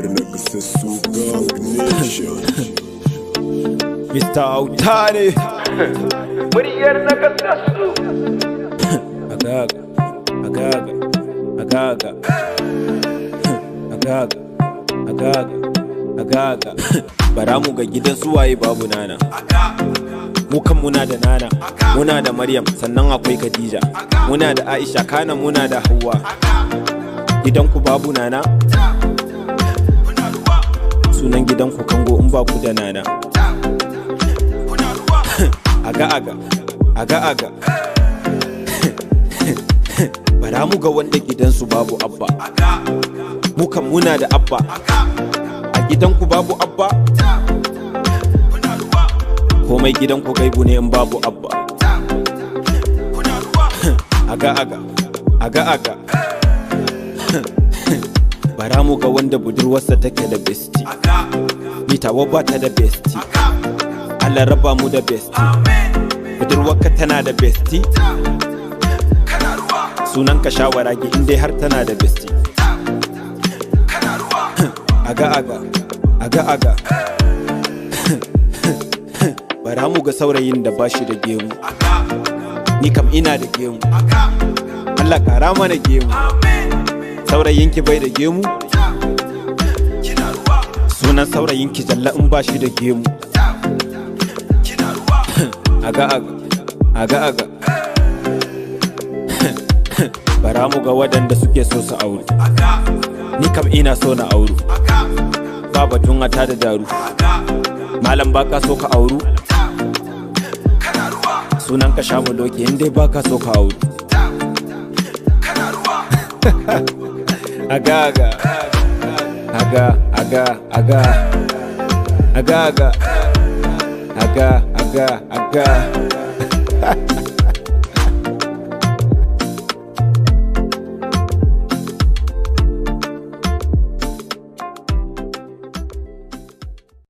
Muryar Nakasassu Gang Nation. Mr. Autane. Muryar Nakasassu. Agaga, agaga, agaga. Agaga, agaga, agaga. Bara mu ga gidan suwaye babu nana. Mu kan muna da nana, muna da Maryam, sannan akwai Khadija. Muna da Aisha, kana muna da Hauwa. Gidanku babu nana? Sunan gidanku kango in ba ku da nana. Aga aga, aga aga. Bara mu ga wanda gidansu babu abba. Mu kan muna da abba. A gidanku babu abba? Komai gidanku gaibu ne in babu abba. Aga aga, aga aga. Bara mu ga wanda budurwarsa take da bestie. Ni tawa ba ta da bestie. Allah raba mu da bestie. Budurwarka tana da bestie? Sunan ka shawara ki in dai har tana da bestie. Aga aga, aga aga. Bara mu ga saurayin da bashi da gemu. Ni kam ina da gemu. Allah kara mana gemu. Saurayinki bai da gemu? Sunan saurayinki jalla in bashi da gemu. Aga aga, aga aga. Bara mu ga waɗanda suke so su auru. Ni kam ina so na auru. Ba batun a tada daru. Malam, baka so ka auru? Sunan ka shamu doki in dai baka so ka auru. Aga aga, aga aga aga, aga aga, aga aga aga.